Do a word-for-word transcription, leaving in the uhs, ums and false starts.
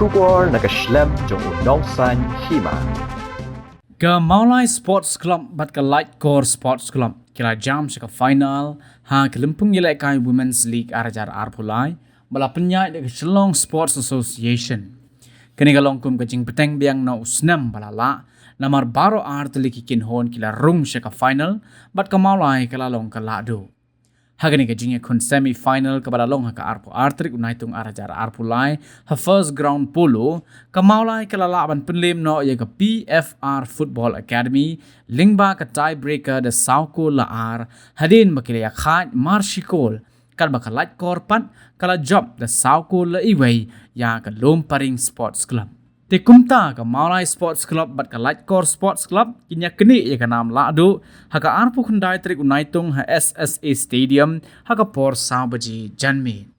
Khubor na ka shlem jong u nongsaiñ hima. Ka Mawlai Sports Club bad ka Laitkor Sports Club ki la jam sha ka final ha ka lympung ïalehkai Women's League ar hajar arphew lai ba la pynïaid da ka Shillong Sports Association. Kane ka long kum ka jingbteng biang na u snem ba la lah, namar baroh ar tylli ki kynhun ki la rung sha ka final bad ka Mawlai ka la long ka lahduh. Ha kane ka jingïakhun semi final kaba la long ha ka arphew ar tarik u Naitung ar hajar arphew lai ha First Ground Polo, ka Mawlai ka la lah ban pynlem noh ïa ka P F R Football Academy lyngba ka tiebreaker da saw kol la ar, hadien ba ki la ïakhaid mar shi kol, katba ka Laitkor pat ka la jop da saw kol la iwei ïa ka Lumparing Sports Club. Te kumta ka Mawlai Sports Club bad ka Laitkor Sports Club kin ïaknieh ïa ka nam lahduh ha ka arphew khyndai tarik u Naitung ha S S A Stadium ha ka por saw baje janmiet.